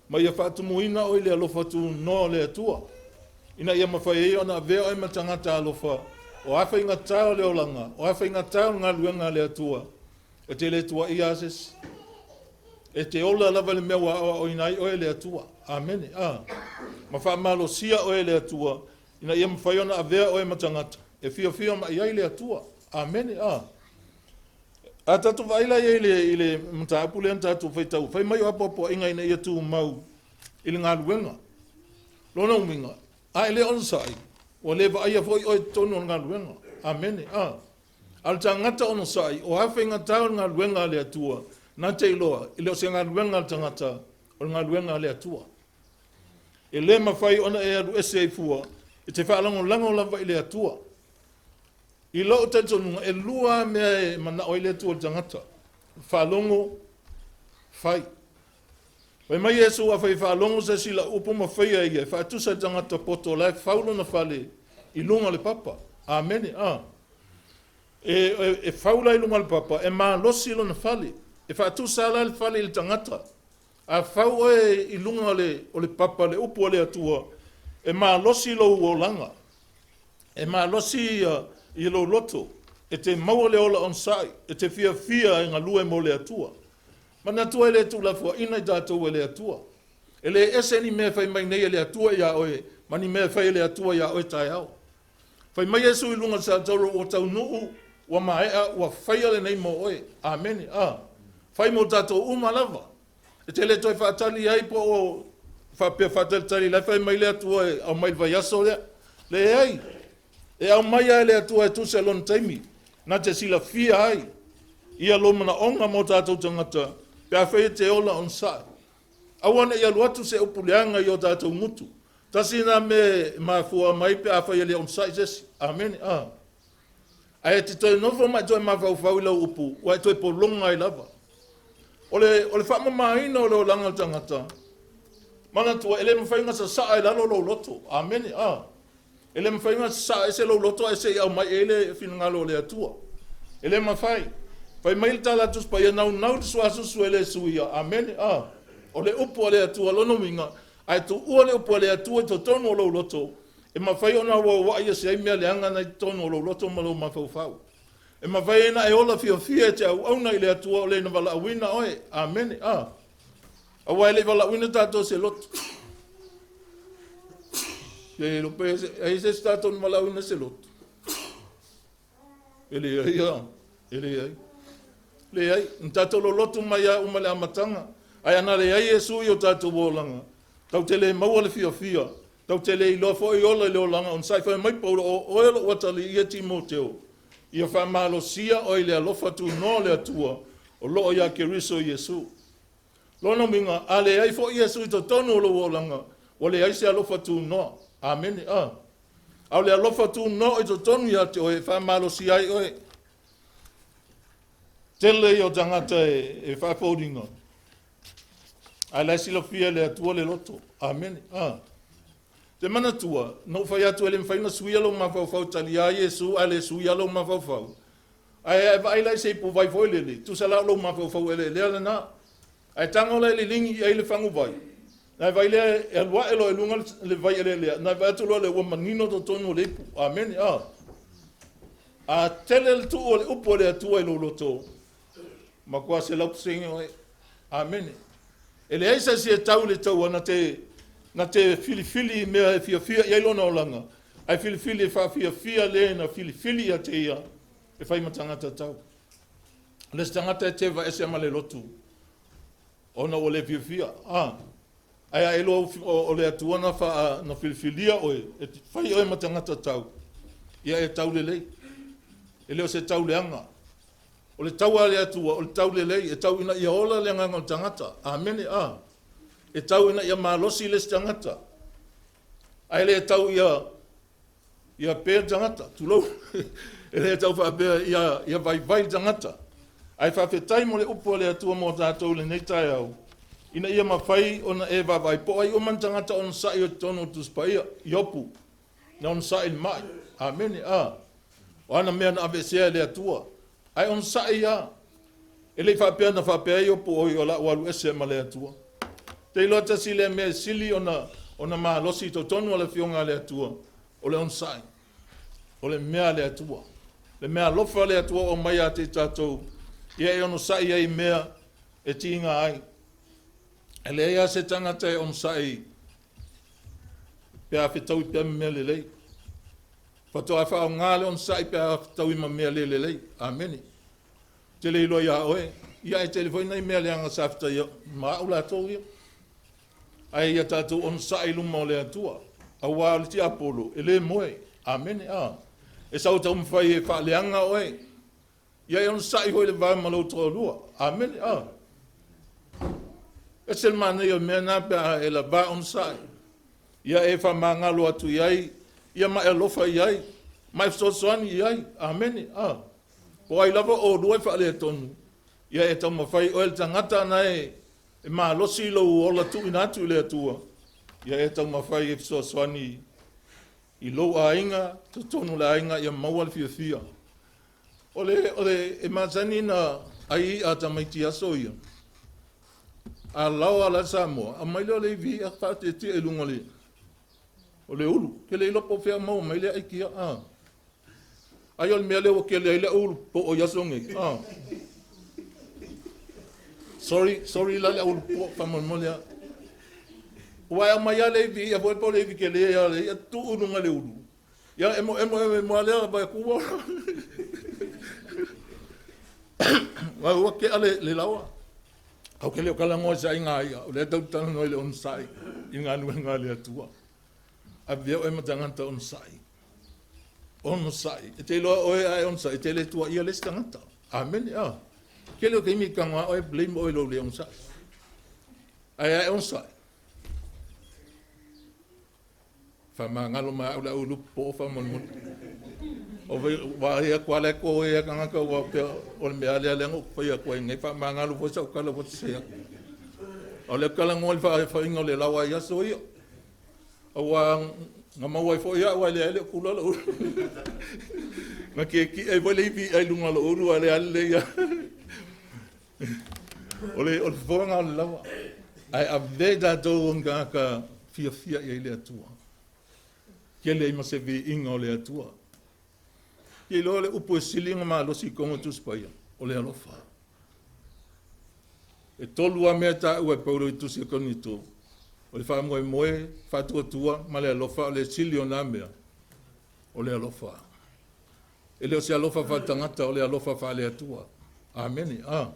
ma ia faatumuina oe i le alofa tunoa o le Atua, ina ia mafai ai ona avea oe ma tagata alofa, o a faigata o le olaga, o a faigata o le galuega a le Atua, E te le tuuaia lava se isi. E te ola lava i le mea ua aoaoina ai oe e le Atua. Amene. A. Ma faamalosia oe e le Atua, ina ia mafai ona avea oe ma tagata e fiafia mai ai le Atua. Amene. A. A tatou vaai la i ai i le, i le mataupu lea na tatou faitau, fai mai o apoapoaiga ina ia tumau i le galuega. Lona uiga, a e le onosai, ua le vaaia foi oe i totonu o le galuega. Amene. A. A o le tagata onosai, o a faigata o le galuega a le Atua, na te iloa, e le o se galuega a le tagata, o le galuega a le Atua. E le mafai ona e alu ese ai fua, e te faalagolago lava i le Atua. I lou talitonuga, e lua lava mea e manao ai le Atua i le tagata, faalogo, fai. Fai mai Iesu, Afai e faalogo se isi i lau upu ma faia ia, e faatusa i le tagata poto o la e fau lona fale i luga o le papa. Amene. A. E, e, e fau la i luga o le papa, e malosi lona fale. E faatusa la le fale i le tagata. A fau oe i luga o le, o le papa, le upu a le Atua, e malosi lou olaga. E malosi ia, i lou loto. E te maua le ola onosai, e te fiafia e galue mo le Atua. Manatua e le tuulafoaina i tatou e le Atua. E le ese ni mea e fai mai nei e le Atua iā oe ma ni mea e fai e le Atua iā oe taeao. Fai mai Iesu i luga o le satauro, ua taunuu, ua maea, ua faia lenei mo oe. Amene. A. Fai mo tatou uma lava. E te le toe faatali ai po o faapea faatalitali la e fai mai le Atua e aumai le vaiaso lea. Leai. E aumai lava e le Atua e tusa i lona taimi, na te silafia ai ia lou manaoga mo tatou tagata, pe afai e te ola onosai. Aua ne i alu atu se upu leaga i o tatou gutu. Tasi lena mea e mafua mai pe afai e le onosai se isi. Amene. A. Ae e te toe nofo ma e toe mafaufau i lau upu, ua e toe pologa ai lava. O le, o le faamamaina o le olaga o le tagata, manatua, e le mafai ona sasaa i lalo lou loto. Amene. A. E le mafai ona sasaa ese lou loto ae se i aumai i ai le finagalo o le Atua. E le mafai. Fai mai le tala a Tusi Paia, naunau le suasusu e le suia. Amene. A. O le upu a le Atua, lona uiga, a e tuua le upu a le Atua i totonu o lou loto, e mafai ona auauai ese ai mea leaga na i totonu o lou loto ma lou mafaufau. E mafai ai ona e ola fiafia e te auauna i le Atua o le na valaauina oe. Amene. A. Aua e le i valaauina tatou se lotu. E lo pe ai se tatou na valaauina se lotu. E leai a. E leai. Leai, na tatou lolotu mai lava uma i le amataga. Ae ana leai Iesu i o tatou olaga, tatou te le maua le fiafia, tatou te le iloa foi ola i le olaga onosai. Fai mai Paulo, o oe lou atalii e Timoteo, ia faamalosia oe i le alofa tunoa o le Atua o loo ia Keriso Iesu. Lona uiga, a leai foi Iesu i totonu o lou olaga, ua leai se alofa tunoa. Amene. A. A o le alofa tunoa i totonu ia te oe e faamalosia ai oe. Tele ia o tagata e faafoliga, ae la e silafia e le Atua le loto. Amene. A. Te manatua, na ou fai atu e le mafai ona suia lou mafaufau, taliā Iesu ae le suia lou mafaufau. Ae vaai la i se ipuvai foi lele, tusa la o lou mafaufau eleelea lena. Ae tago la e liligi i ai le faguvai, na e vaai lea e alu ae loa i luga le vai eleelea, na e vaai atu loa lea ua manino totonu o le ipu. Amene. A. A tele le tuu o le upu a le Atua i lou loto, matua 100% oe. Amene. E leai se isi e tau i le taua na te, na te filifili i mea e fiafia i ai lona olaga, ae filifili e faafiafia le na filifili ia te ia e fai ma tagata tau. O le isi tagata e teva ese ma le lotu, ona ua le fiafia. A, ae a iloa o le Atua na, faa, na filifilia oe, e fai oe ma tagata tau, ia e tau lelei. E le o se tau leaga. O le tau a le Atua, o le tau lelei, e tau ina ia ola le agaga o le tagata. Amene. A. E tau ina ia malosi le isi tagata. Ae le tau ia ia pe le tagata, tulou. E le tau faapea ia, ia vaivai le tagata. Ae faafetai mo le upu a le Atua mo tatou i lenei taeao, ina ia mafai ona e vaavaai po o ai uma ni tagata onosai o totonu o le Tusi Paia, Iopu, na onosai i le mai. Amene. A. O ana mea na aveesea e le Atua. Ae onosai lava. E le i faapea na faapea ai Iopu, oi, o la ua alu ese ma le Atua. Te iloa tasi lea mea e sili ona, ona malosi i totonu o le Afioga a le Atua, o le onosai. O le mea a le Atua. Le mea alofa a le Atua o aumai ia te i tatou, ia e onosai ai i mea e tiga ai. E leai lava se tagata e onosai pe a fetaui pea ma mea lelei. Faatoa faaaoga le onosai pe a fetaui ma mea le lelei. Amene. Te le iloa iā oe, ia ae tele foi nai mea leaga sa fetaia ma au latou ia. Ae ia tatou onosai i luma o le Atua. Aua o le tiapolo, e le moe. Amene. A. E sau taumafai e faaleaga oe. Ia e onosai foi le va ma lou toalua. Amene. A. Ese le manaia o le mea na pe a e lava onosai. Ia e faamagalo atu i ai, ia ma e alofa i ai, ma e fesoasoani i ai. Amene. A. Po o ai lava oulua e faaletonu, ia e taumafai oe le tagata na e e malosi lou ola tuuina atu i le Atua, ia e taumafai e fesoasoani i lou aiga, totonu o le aiga ia maua le fiafia. O le, o le, e masani na ai i'a tamaiti aso ia. A laoa la Samoa, aumai lea o le ivi i'a faatietie i luga o le, o le ulu. Ke le iloa po o fea maua mai lea aikia. A. Ai o le mea lea ua kele ai le au ulu po'o i aso nei. A. Sorry, sorry la le au ulu po'o faamolemole a. Ua e aumai lava le ivi i'a foi po o le ivi kele a le i'a tuu i luga le ulu. Ia emo emo emo emo lea vai ku ua. Vai ua kea le, le laoa. Au ke le o talanoa i se aiga i'a, o lea tau talanoa i le onosai i galuega a le Atua. Avea oe ma tagata onosai. Onosai. E te iloa oe a e onosai, e te le tuuaia le isi tagata. Amene. A. Kele o taimi i tago a oe, blame oe i lou le onosai. Ae a e onosai, Faamagalo mai au le au lupu po'o faamolemole. O vaai atu lava la e toe a tagata ua pea o le mea lea lea na ou fai atu ai nei faamagalo foi sau tala ua sese atu. O lea talanoa i le faaefaina o le laoa i aso ia. Aua na maua ai foi au ae leai le o tula lou ulu. Na tietie ai foi le ivi i'a i luga o lou ulu ae leai lelei lava. O le o le fofoga o le laoa. Ae avea i tatou o ni tagata fiafia i ai le Atua. Tele ai ma se viiga o le Atua. Ia iloa le upu e sili ona malosi i totonu o le Tusi Paia, o le alofa. E tolu lava mea e taua e Paulo i le Tusi a Korinito, o le faamoemoe, faatuatua ma le alofa, a o le sili o na mea, o le alofa. E le o se alofa faaletagata, o le alofa faale-Atua. Amene. A.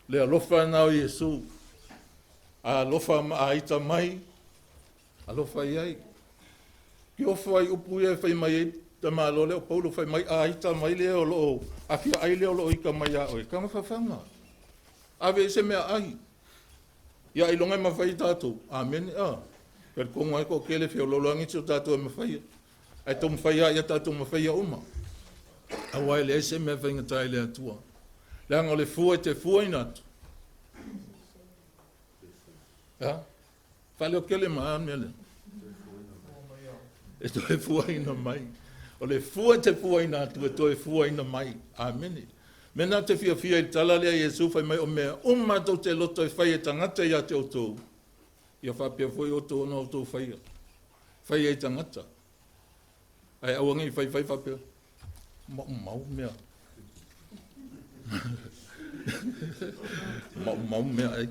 Le alofa lena o Iesu. A alofa ma a ita mai, alofa i ai. Ki ofo ai upu ia e fai mai ai tamaloa lea o Paulo, fai mai a ita mai le o lo o afia ai le o lo o ita mai ia oe, taga fafaga. Ave i se mea ai. Ia ailoga e mafai e tatou. Amene. A. Talitonu lava e toatele feoloolo lava nisi o tatou e mafaia. Ae taumafai lava ia tatou mafaia uma. Aua e leai se mea e faigata i le Atua. Leaga o le fua e te fuaina atu. A? Faaleo tele ma a mea lea. E toe fuaina mai. O le fua e te fuaina atu e toe fuaina mai. Amene. Mea na te fiafia i le tala lea Iesu fai mai o mea uma tou te loto e fai e tagata ia te outou, ia faapea foi outou ona outou faia. Faia i tagata. Ae aua ne i faifai faapea, maumau mea. Maumau mea ai.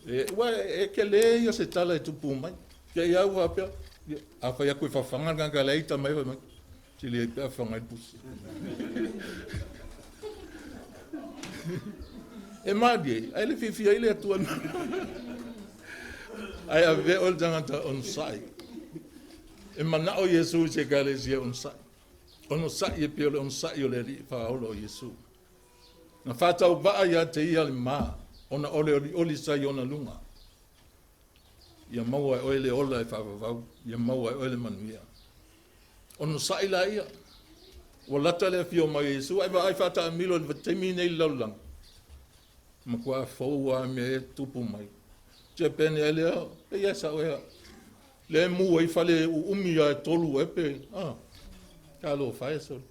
E, ua e tele ia se tala e tupu mai. Te i au faapea, a fai atu e fafaga le tagata lea ita mai fai mai, sili ai pe a fafaga ai le pusi. E malie, ae le fiafia ai le Atua. Ae avea oe le tagata onosai. E manao Iesu i se ekalesia onosai. Onosai e pei o le onosai o le Alii Faaola o Iesu. Na faatauvaa ia te ia le ma, ona o le olioli sa i ona luga. Ia maua e oe le ola e faavavau, ia maua e oe le manuia. Onosai laia. Ua lata le afio mai o Iesu, ae vaai faataamilo i le taimi nei i le lalolagi. Matua fou lava mea e tupu mai. Japan ea lea, e ia sao ea. Lea e mu ai fale uumi lava e tolu ea pe, ah, talofa e sole.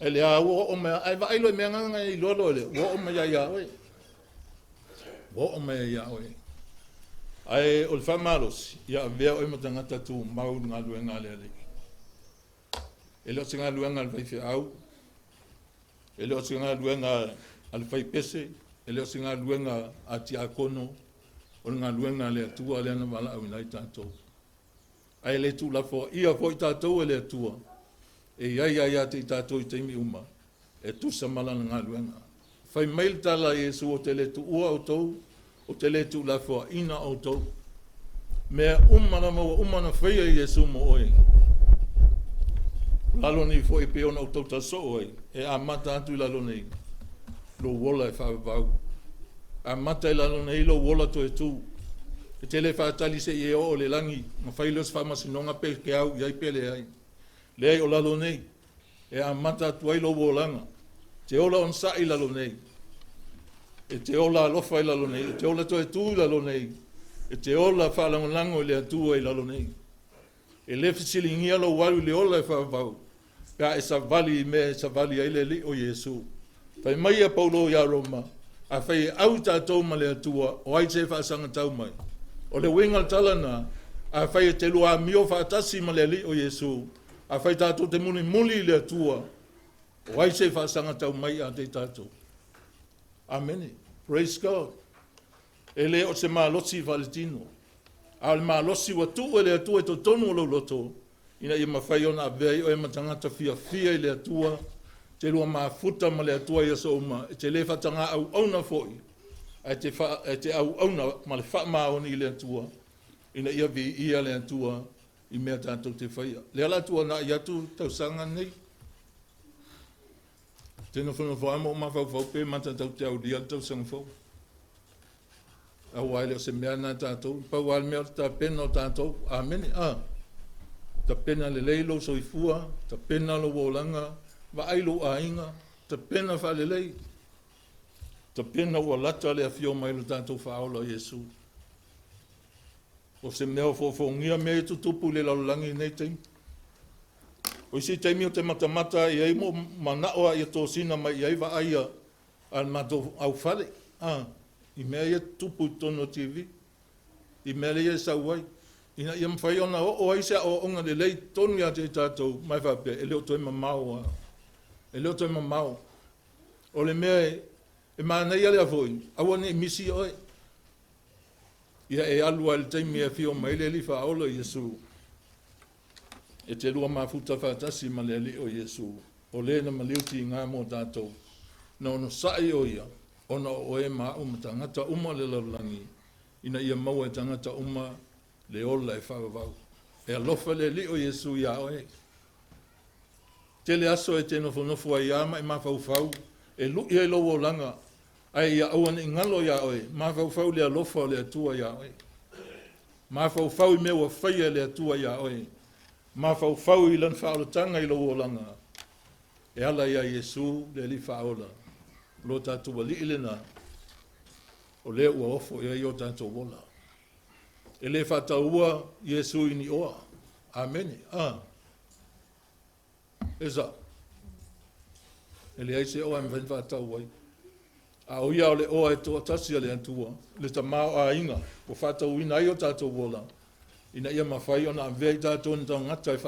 Ae lea ua oo mai, ae vaai loa i mea na e iloa loa lea, ua oo mai ia oe. Ua oo mai ia oe. Ae o le faamalosi, ia avea oe ma tagata tumau i le galuega a le Alii. E le o se galuega a le faifeau, e le o se galuega a le faipese, e le o se galuega a tiakono, o le galuega a le Atua lea na valaauina ai tatou. Ae le tuulafoaia foi tatou e le Atua, e i ai lava ia te i tatou i taimi uma, e tusa ma lana galuega. Fai mai le tala a Iesu, ou te le tuua outou, ou te le tuulafoaina outou. Mea uma lava ua uma ona faia e Iesu mo oe. O lalo nei foi e pei ona ou tautala soo ai, e amata atu i lalo nei lou ola e faavavau. Amata i lalo nei lou ola toe tu. E te le faatali se i e oo i le lagi ona fai lea o se faamasinoga pe te au i ai pe leai. Leai, o lalo nei e amata atu ai lou olaga. E te ola onosai i lalo nei. E te ola alofa i lalo nei. E te ola toe tu i lalo nei. E te ola faalagolago i le Atua i lalo nei. E le fesiligia lou alu i le ola e faavavau pe a e savali i mea e savali ai le Alii o Iesu. Fai mai ia Paulo iā Roma, Afai e au tatou ma le Atua, o ai se faasagatau mai? O le uiga o le tala lena, afai e te lua amio faatasi ma le Alii o Iesu, afai tatou te mulimuli i le Atua, o ai se faasagatau mai ia te tatou? Amene. Praise God. E le o se malosi faaletino, a o le malosi ua tuu e le Atua i totonu o lou loto, ina ia mafai ona avea ai oe ma tagata fiafia i le Atua, te lua mafuta ma le Atua i aso uma, e te le faatagā auauna foi, ae te, fa, e te auauna ma le faamaoni i le Atua, ina ia viia le Atua i mea tatou te faia. Lea la tuanai atu tausaga nei. Te nofonofo lava ma ou mafaufau pe matatau te aulia le tausaga fou. Aua e le o se mea lena a tatou, pau lava le mea o le tapena o tatou. Amene. A. Tapena lelei lou soifua, tapena lou olaga, vaai lou aiga, tapena faalelei. Tapena ua lata le afio mai o le tatou Faaola o Iesu. O se mea o foofogia mea ia tutupu i le lalolagi i lenei taimi. O isi taimi ou te matamata i ai ma ou manao lava ia tosina mai i ai vaai a le matou aufale, a, i mea ia tutupu i totonu o TV, i mea ia e sau ai. ina ia mafai ona oo ai se aoaoga lelei tonu ia te i tatou, ma e faapea, e le o toe mamao lava. E le o toe mamao. O le mea e manaia lea foi, aua ne i misi oe. Ia e alu lava i le taimi e afio mai ai le Alii Faaola Iesu, e te lua mafuta faatasi ma le Alii o Iesu, o le na maliu tiga mo tatou, na onosai o ia, ona o oe ma a'u ma tagata uma o le lalolagi, ina ia maua e tagata uma le ola e faavavau. E alofa le Alii o Iesu iā oe. Tele aso e te nofonofo ai lava ma e mafaufau e lu'i ai lou olaga, ae ia aua ne i galo iā oe, mafaufau i le alofa o le Atua iā oe. Mafaufau i mea ua faia e le Atua iā oe. Mafaufau i Lana faaolataga i lou olaga e ala iā Iesu le Alii Faaola, lo tatou Alii lena, o lea ua ofo i ai o tatou ola. E le faataua Iesu i ni oa. Amene. A. E sao. E leai se oa e mafai ona faatau ai. A o ia o le oa e toatasi a le Atua, le tamaoaiga ua faatauina ai o tatou ola, ina ia mafai ona avea i tatou ni tagata e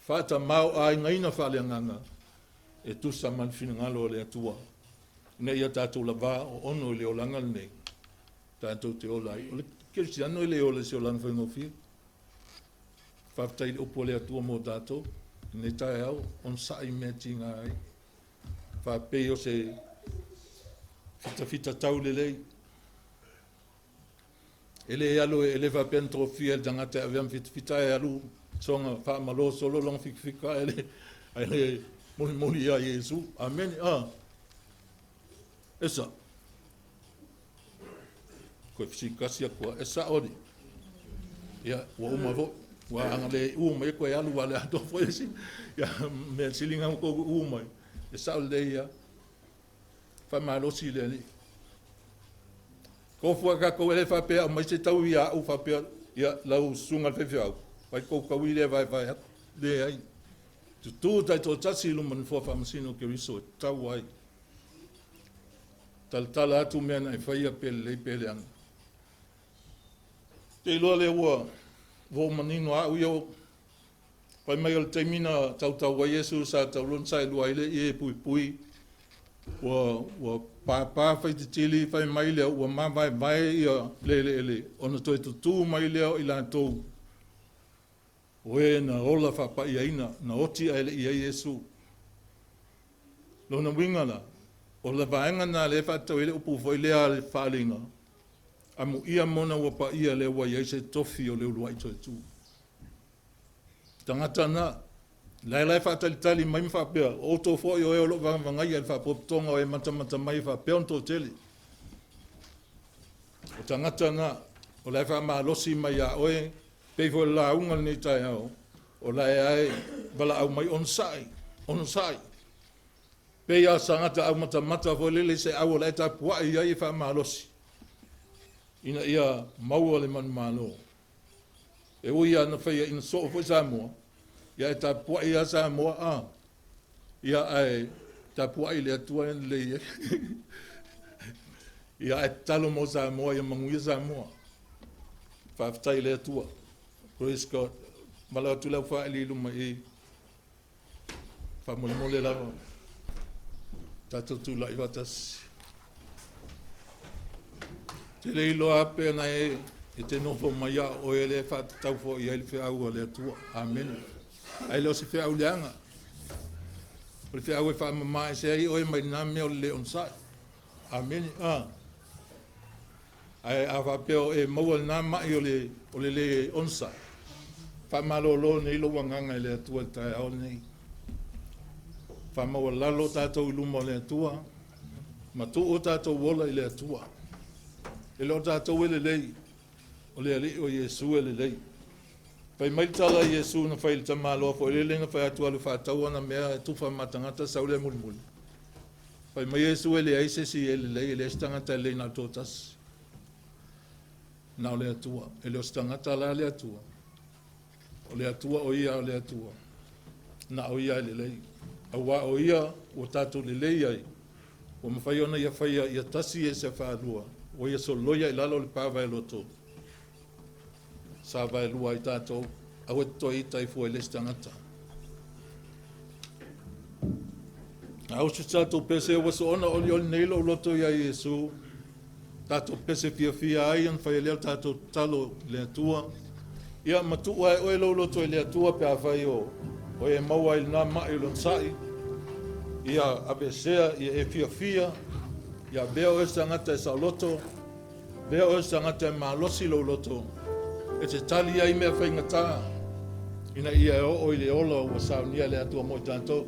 faatamaoaigaina faaleagaga e tusa ma le finagalo o le Atua, ina ia tatou lavā oono i le olaga lenei tatou te ola ai. O le kerisiano e le ola i se olaga faigofie. Faafetai i le upu a le Atua mo tatou i lenei taeao, onosai i mea e tiga ai. Faapei o se fitafita taulelei. E le alu, e le faapea na tofia e le tagata e avea ma fitafita ae alu soona faamalo solo lona fitafita ae le mulimuli ia Iesu. Amene. Ah. Esa. Koe fesikasi aku e sao ali. Ia, ua uma foi. Ua agalelei u mai koe alu wale atoa foi si. Ia, mea silinga ko u mai. E sao lelei ia. Faamalosi le Alii. Tofu a tatou e le faapea aumai se taui ia a'u faapea ia lau susuga i le faifeau fai tou taui lea vaevae atu. Leai. Tutū taitoatasi i luma o le Nofoa Faamasino o Keriso e tatau ai. Talatala atu mea na e faia pe lelei pe leaga. Te iloa lea ua ou manino a'u ia Fai mai o le taimi na tautau ai Iesu sa taulu ona saelua ai le ie e puipui, ua, ua pāpā faitetili, fai mai lea ua mavaevae ia le eleele ona toe tutū mai lea o i latou o e na ola faapaiaina, na oti ae le i i ai Iesu. Lona uiga la, o le vaega lena lea e faatatau ai le upu foi lea a le faaaliga, amuia mona ua paia lea ua i ai se tofi o le uluai toetū. Tagata na, la e la e faatalitali mai ma faapea, o outou foi o e o lo o vagavagaia i le faapotopotoga o e matamata mai e faapea ona toatele. O tagata na, o la e faamalosi mai ia oe, pei foi o le lauga lenei taeao, o la e ae valaau mai onosai, onosai. Pei a tagata aumatamata foi lele i se au o la e tapuai i ai e faamalosi, ina ia maua le manumalo. E ui lava na faiaina soo foi Samoa, ia ae tapuai lava Samoa, a, ia ae tapuai i le Atua e lelei ai. Ia ae tatalo mo Samoa, ia manuia Samoa. Faafetai i le Atua. Praise God. Valaau atu le au faaili i luma i i. Faamolemole lava. Tatou tulai faatasi. Te le iloa pe na e e te nofo mai a oe lea e faatatau foi i ai le feau a le Atua. Amene. Ae le o se feau leaga. O le feau e faamama ese ai oe mai lena mea o le le onosai. Amene. Ah. Ae a faapea o e maua lena ma'i o le, o le lē onosai, faamalolo nei lou agaga i le Atua i le taeao lenei. Faamaualalo tatou i luma o le Atua, ma tuu o tatou ola i le Atua. E le o tatou e lelei, o le Alii o Iesu e lelei. Fai mai le tala a Iesu na fai i le tamaloa foi lele na fai atu alu faatau ana mea e tufa ma tagata sau lea mulimuli. Fai mai Iesu e leai se isi e lelei, e leai se tagata e lelei na o le toatasi. Na o le Atua. E le o se tagata la le Atua. O le Atua o ia o le Atua. Na o ia e lelei. Auā o ia ua tatou lelei ai, ua mafai ona ia faia ia tasi e se faalua, ua ia soloia i lalo o le pavaeloto. sa vaelua ai tatou, aua e te toe ita ai fua i le isi tagata. A o se tatou pese ua soona olioli nei lou loto iā Iesu, tatou pese fiafia ai ona fai ai lea o le tatou tatalo i le Atua. Ia matuu lava e oe lou loto i le Atua pe afai o e maua ai i lena mai o le onosai, ia aveesea, ia e fiafia, ia avea oe o se tagata e saoloto, avea oe o se tagata e malosi lou loto, e te tali ai mea faigata, ina ia e oo i le ola ua saunia e le Atua mo i tatou.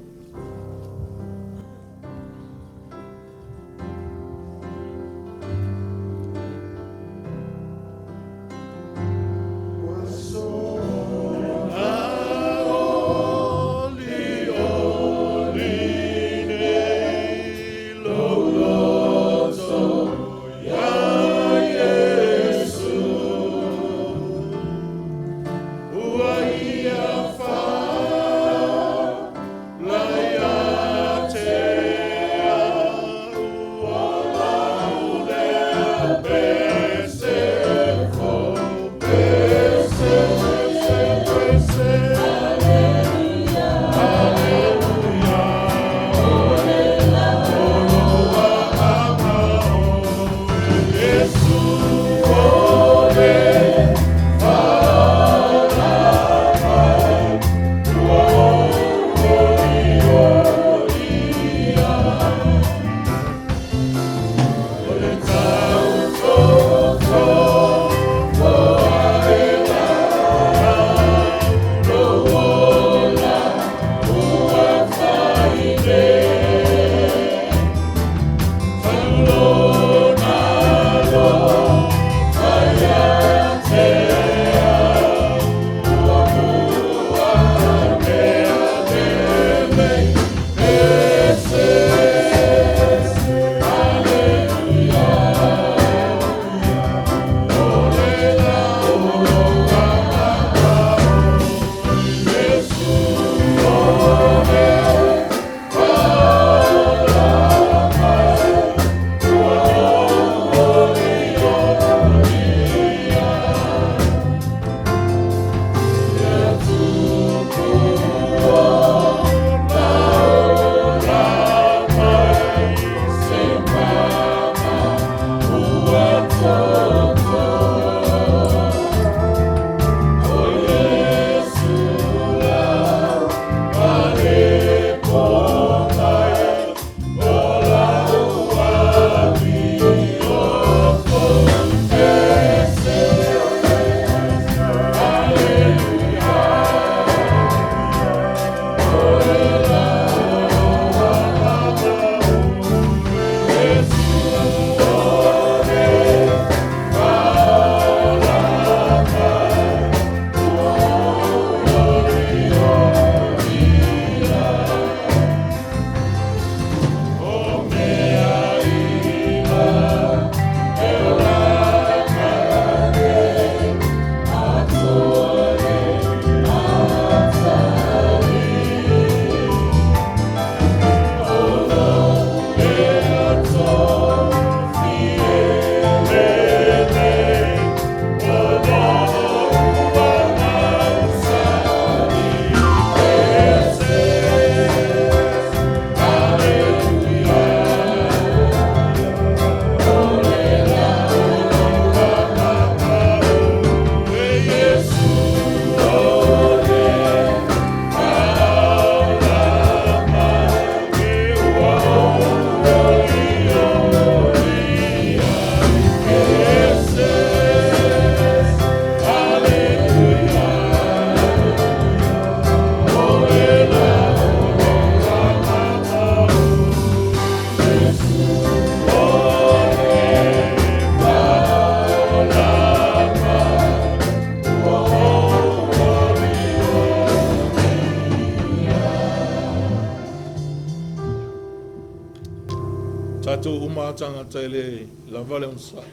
Tatou uma a tagata e le lava le onosai.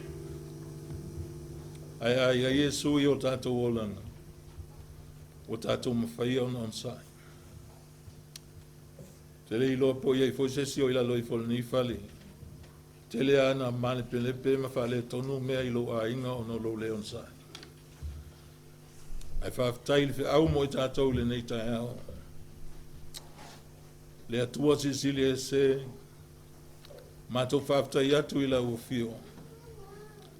Ae a i ai Iesu i o tatou olaga, ua tatou mafaia ona onosai. Ou te le iloa po o i ai foi se isi o i lalo ifo o lenei fale, tele lava ina malepelepe ma faaletonu mea i lou aiga ona o lou le onosai. Ae faafetai i le feau mo i tatou i lenei taeao. Le Atua Silisili Ese, matou faafetai atu i lau afio,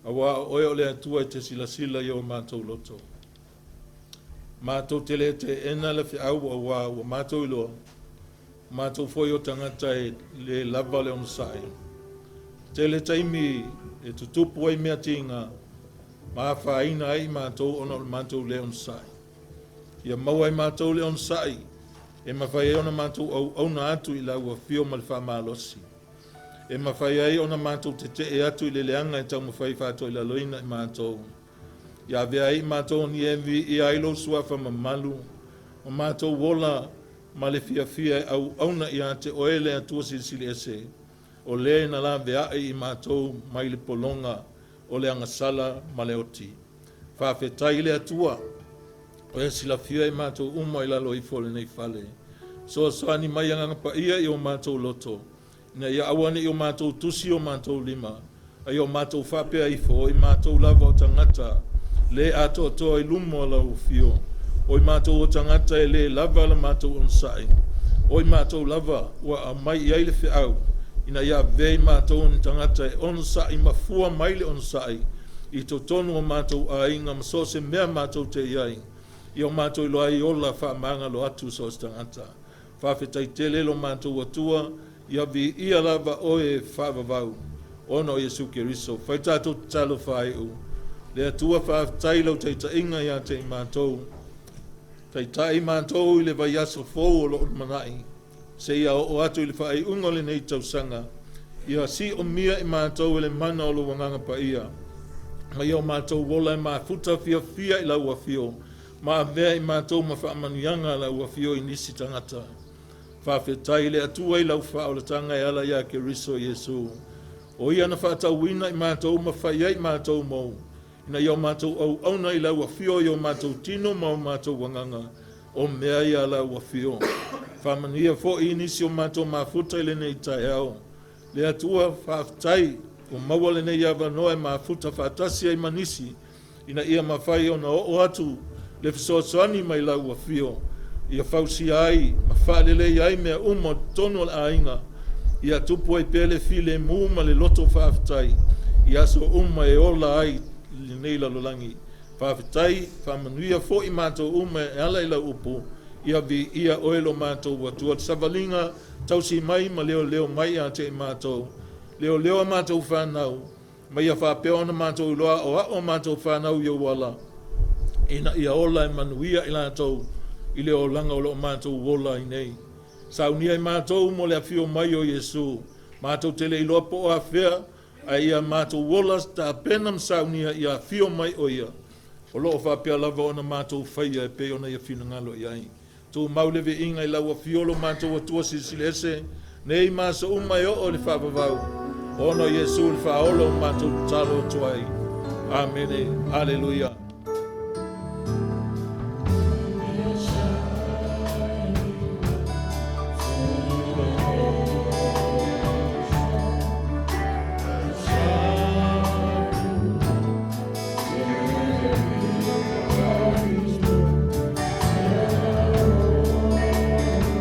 auā o Oe o le Atua e te silasila i o matou loto. Matou te le teena le feau auā ua matou iloa, o matou foi o tagata e le lava le onosai. Tele taimi e tutupu ai mea tiga ma afaina ai i matou ona o le matou le onosai. Ia maua e matou le onosai e mafai ai ona matou auauna atu i lau afio ma le faamalosi. E mafai ai ona matou tetee atu i le leaga e taumafai e faatoilaloina i matou. Ia avea ai i matou ni e viia ai lou suafa mamalu, ma matou ola ma le fiafia e auauna ia te oe le Atua Silisili Ese, o le na laveai i matou mai le pologa o le agasala ma le oti. Faafetai i le Atua, o e silafia i matou uma i lalo ifo o lenei fale. Fesoasoani mai Agaga Paia i o matou loto, ina ia aua ne i o matou tusi o matou lima, a ia o matou faapea ifo, o i matou lava o tagata le atoatoa i luma o lau afio, o i matou o tagata e le lava la matou onosai, o i matou lava ua aumai i ai le feau, ina ia avea i matou o ni tagata e onosai ma fua mai le onosai i totonu o matou aiga ma so o se mea matou te i ai, ia o matou iloa ai ola faamagalo atu so o se tagata. Faafetai tele lo matou Atua, ia viia lava oe e faavavau, ona o Iesu Keriso. Fai tatou tatalo faaiu. Le Atua faafetai i lau taitaiga ia te i matou. Taitai matou i le vaiaso fou o lo o lumanai, seia oo atu i le faaiuga o lenei tausaga. Ia siomia i matou e le mana o lou Agaga Paia, ma ia o matou ola e mafuta fiafia i lau afio, ma avea i matou ma faamanuiaga a lau afio i nisi tagata. Faafetai i le Atua i lau faaolataga e ala ia Keriso Iesu. O ia na faatauina i matou ma fai ai i matou mou, ina ia o matou auauna i lau afio i o matou tino ma o matou agaga, o mea ia lau afio. Faamanuia foi i nisi o matou mafuta i lenei taeao. Le Atua, faafetai ua maua lenei avanoa e mafuta faatasi ai ma nisi, ina ia mafai ona oo atu le fesoasoani mai lau afio, ia fausia ai ma faaleleia ai mea uma o totonu o le aiga, ia tupu ai pea le filemu ma le loto faafetai i aso uma e ola ai lenei lalolagi. Faafetai, faamanuia foi matou uma e ala i lau upu, ia viia oe lo matou Atua. Le savaliga tausi mai ma leoleo mai ia te i matou, leoleo a matou fanau, ma ia faapea ona matou iloa aoao a matou fanau i ou ala, ina ia ola e manuia i latou i le olaga o lo o matou ola ai nei. Saunia i matou mo le afio mai o Iesu, matou te le iloa po o afea, ae ia matou ola tapena ma saunia ia afio mai o ia, o lo o faapea lava ona matou faia e pei ona ia finagalo i ai. Tumau le viiga i lau afio lo matou Atua Silisili Ese, nei ma aso uma e oo i le faavavau, ona o Iesu le Faaola ua matou tatalo atu ai. Amene. Aleluia.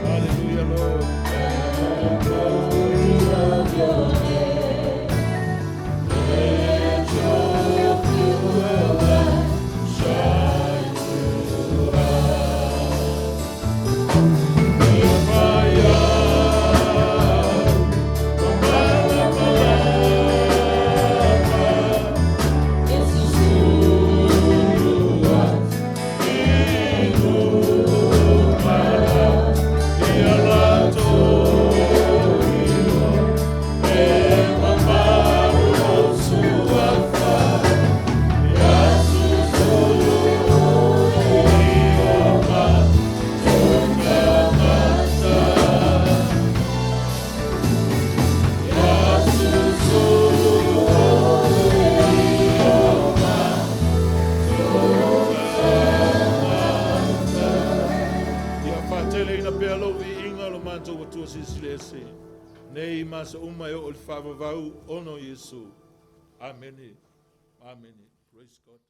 Hallelujah, Lord. Ia faateleina pea lou viiga lo matou Atua Silisili Ese, nei ma aso uma e oo i le faavavau ona o Iesu. Amene. Amene. Praise God.